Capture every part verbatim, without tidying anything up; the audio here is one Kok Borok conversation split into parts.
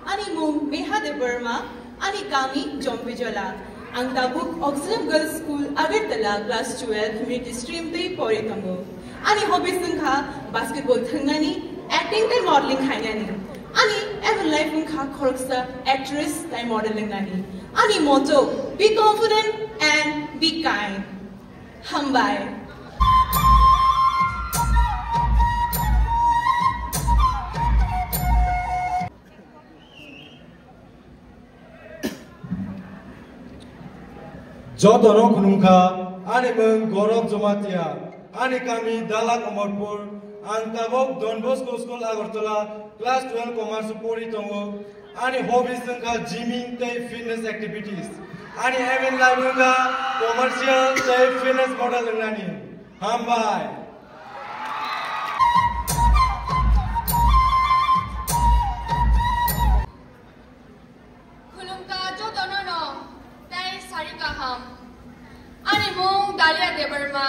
Ani mung Meha Debbarma, ani kami Jompijola. Ang tabuk Auxilium Girls School Agartala class twelve Humidity stream tei pori tongo. Ani hobbies wngkha basketball thwngnani, acting tei modeling khainani. Ani aim in life wngkha khoroksa actress tei model wngnani. Ani motto, be confident and be kind. Hambai. Jotono khulumkha, ani mung Gaurav Jamatia, ani kami Dalak Amarpur, ang tabuk Don Bosco School Agartala, class twelve commerce pori tongo. Ani hobbies wngkha gymming tei fitness activities. Ani aim in life wngkha commercial tei fitness model wngnani. Hambai. Khulumkha jotono no, tei sari kaham. Ani mung Dalia Debbarma,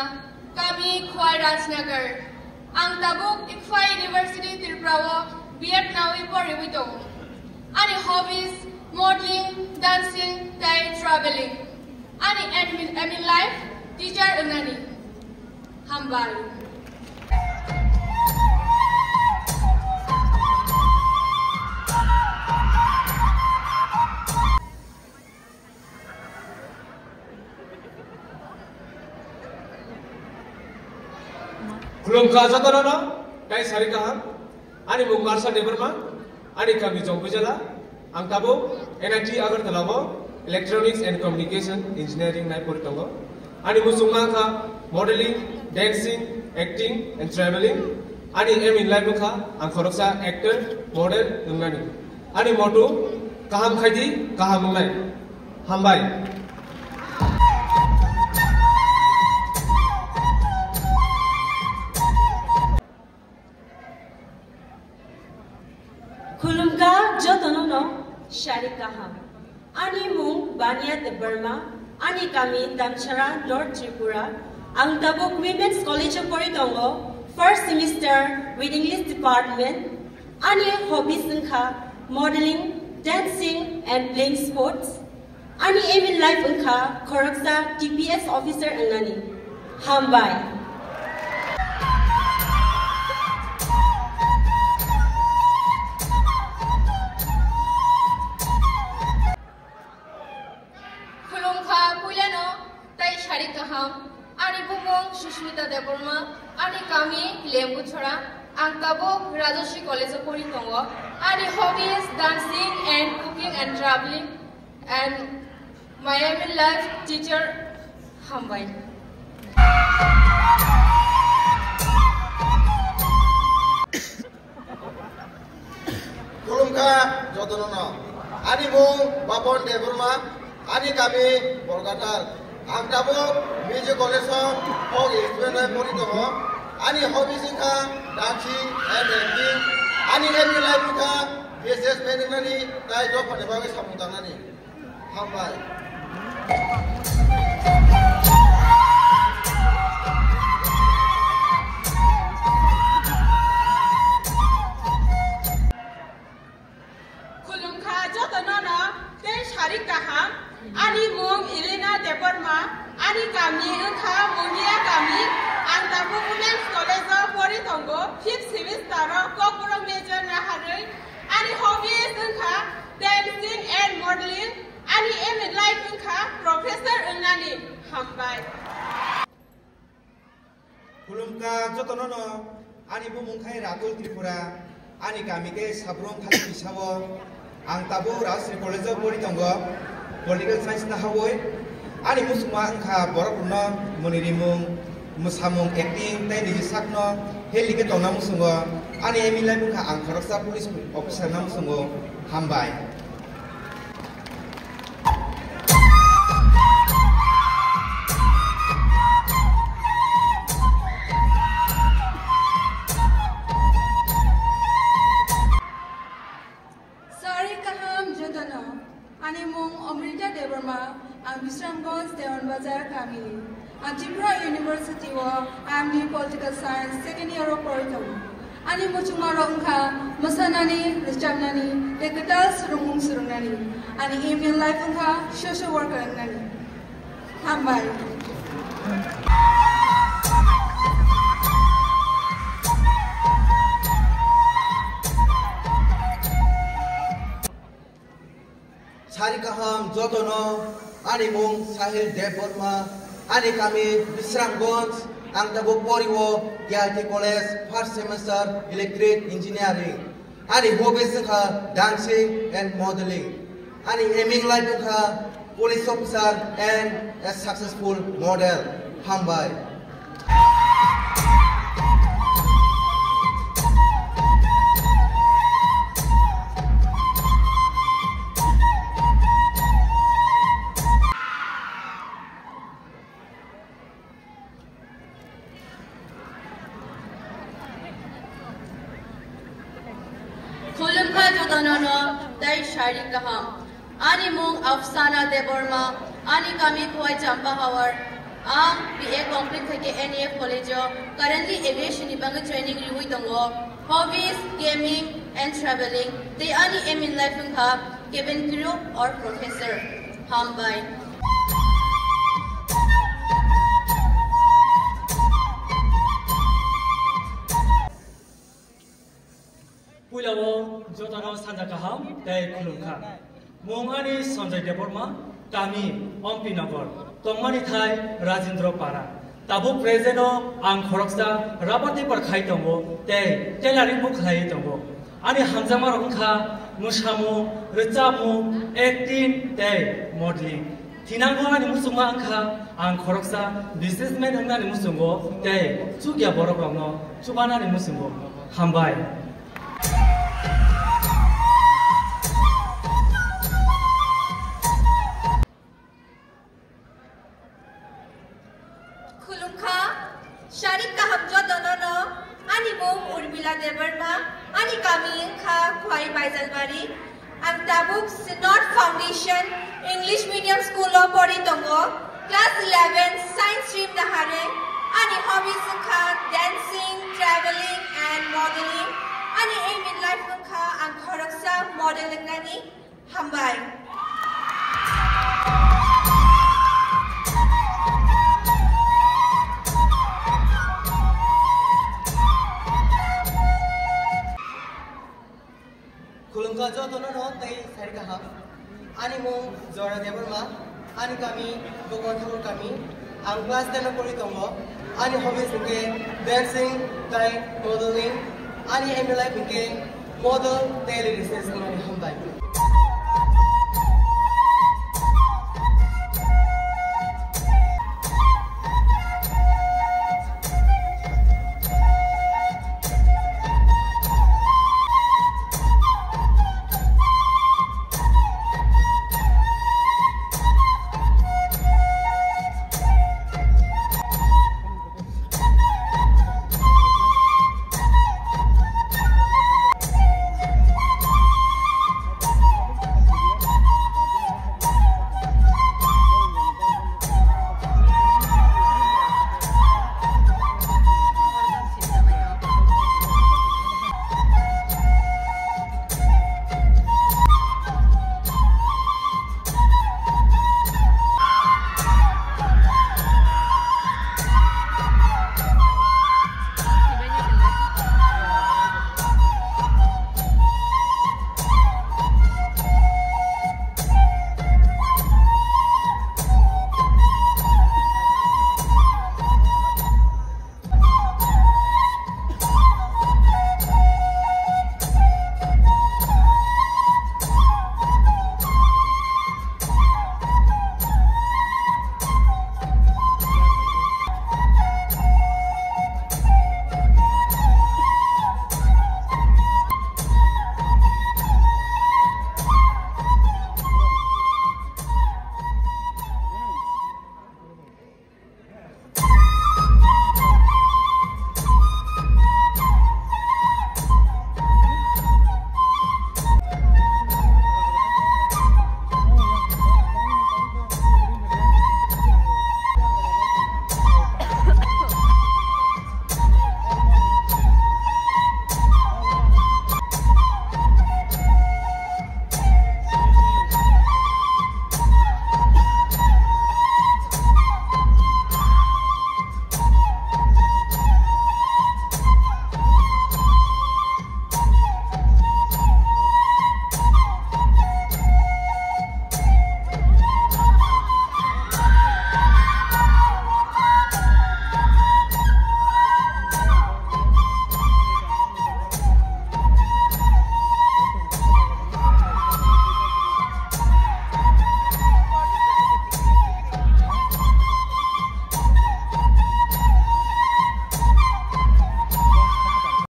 kami Khwai Rajnagar. Ang tabuk Ikhwai University Tripura o B Ed nawi poriwi tongo. Ani hobbies, modeling, dancing, tei traveling. Ani aim in, aim in life, teacher wngnani. Hambai. Khulumkha jotono no, tei sari kaham. Ani mung Marsha Debbarma, ani kami Jompuijala, ang tabuk N I T Agartala o Electronics and Communication Engineering nai pori tongo. Ani muchungma wngkha modeling, dancing, acting and traveling. Ani aim in life wngkha ang khoroksa actor, model wngnani. Ani motto, kaham khaidi, kaham wngnai. Hambai. Khulumkha jotono no sari kaham. Ani mung Bania Debbarma, ani kami Damchara, North Tripura. Ang tabuk Women's College o pori tongo, first semester with English department. Ani hobbies wngkha modeling, dancing and playing sports. Ani aim in life wngkha khoroksa T P S officer wngnani. Hambai. Khulumkha puilano tei sari kaham. Ani bumung Sushmita Debbarma, ani kami Lembuchora, ang tabuk Rajasri College o pori tongo. Ani hobbies dancing and cooking and traveling and my aim in life teacher. Hambai. Khulumkha jotono no. Ani mung Bapan Debbarma, ani kami Borgatar. Ang tabuk Music College o folk instrument bai pori tongo. Ani hobbies wngkha dancing and acting. Ani aim in life wngkha businessman wngnani tei dophani bagwi samung tangnani. Hambai. Khulumkha jotono no tei sari kaham. Ani mung Elena Debbarma, ani kami wngkha Mungia kami. Ang tabuk Women's College o pori tongo, fifth semester o Kokborok major naharwi. Ani hobbies wngkha dancing and modeling. Ani aim in life wngkha professor wngnani. Hambai. Khulumkha jotono no, ani bumung khai Ratul Tripura, ani kami khe Sabrong Khali Bisao, ang tabuk Rajasri College o pori tongo, Political Science naharwi, ani muchungma wngkha borok rokno muni rimung, mwsamung, acting tei niji sakno heli khe tongna muchungo, ani aim in life wngkha ang khoroksa police officer na muchungo. Hambai. Sari kaham jotono. Ani mung Amrita Debbarma, ang Bisramganj Dewan Bazar kami. Ang Tripura University o M D Political Science second year o pori tongo. Ani muchungmarok wngkha mwsanani, rwchapnani, tei kwtal swrwngmung swrwngnani. Ani aim in life wngkha social worker wngnani. Hambai. Sari kaham jotono, ani mung Sahil Debbarma, ani kami Bisramganj, ang tabuk pori o T I T College first semester Electric Engineering. Ani hobbies wngkha dancing and modeling. Ani aiming life wngkha police officer and a successful model. Hambai. Khulumkha jotono no tei sari kaham. Ani mung Afsana Debbarma, ani kami Khowai Champa Hawar. Ang B A complete khaikhe N E F College o currently aviation ni bagwi training riwi tongo. Hobbies, gaming and traveling. Tei ani aim in life wngkha cabin crew or professor. Hambai. Puila o jotono sanja kaham tei khulumkha. Mung ani Sanjay Debbarma, kami Ompi Nagar, tongmani thai Rajendra Para. Tabuk present o ang khoroksa rubber tipper khai tongo tei tailoring bo khlaiwi tongo. Ani hamjakma rok wngkha mwsamung, rwchapmung, acting tei modeling. Thinango ani muchungma wngkha ang khoroksa businessman wngnani muchungo tei chukya borok rokno chubanani muchungo. Hambai. Khulumkha, sari kaham jotono no, ani mung Urmila Debbarma, ani kami wngkha Khowai Baijalbari. Ang tabuk Synod Foundation English Medium School o pori tongo, class eleven science stream dahare. Ani hobbies wngkha dancing, traveling and modeling. Ani aim in life wngkha ang khoroksa model wngnani. Hambai. Khulumkha jotono no tei sari kaham. Ani mung Jora Debbarma, ani kami Bokon Thakur kami. Ang class ten o pori tongo. Ani hobbies hwnkhe dancing tei modeling. Ani aim in life hwnkhe model tei lyricist wngnani. Hambai.